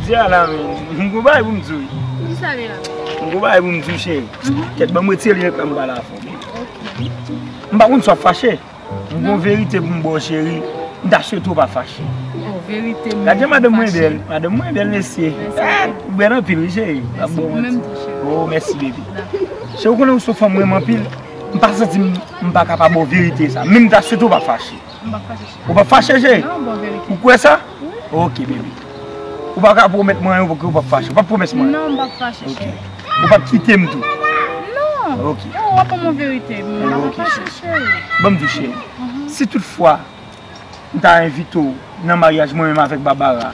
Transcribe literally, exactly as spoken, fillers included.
Di a la, men, m gon bagay pou m di w. Ki sa li la? M gon bagay pou m di w, cheri. Kèt, ban m retire linèt la, m pale avè w, baby. M pa konn si w ap fache. M gon verite pou m ba w, cheri. M ta swete w pa fache. Oh, verite m. Gade jan madanm mwen bèl. Madanm mwen bèl, mesye. Ou bèl anpil, wi, cheri. Mèsi, ou menm tou, cheri. Oh, mèsi, baby. Cheri, ou konnen ou se yon fanm m renmen anpil. M pa santi m, m pa ka pa ba w verite sa. Men m ta swete w pa fache. M p ap fache, cheri. Ou p ap fache, cheri? Non, m ba w verite. Ou kwè sa? Wi. Ok, baby. Ou pa ka pwomèt mwen anyen, ou p ap fache. Ou p ap pwomèt mwen anyen. Non, m p ap fache, cheri. Ou p ap kite m tou? Non. Ok. Yo, w ap ban mwen verite. M p ap fache, cheri. Ban m di w, cheri. Si toutfwa m ta envite w nan maryaj mwen menm avèk Babara,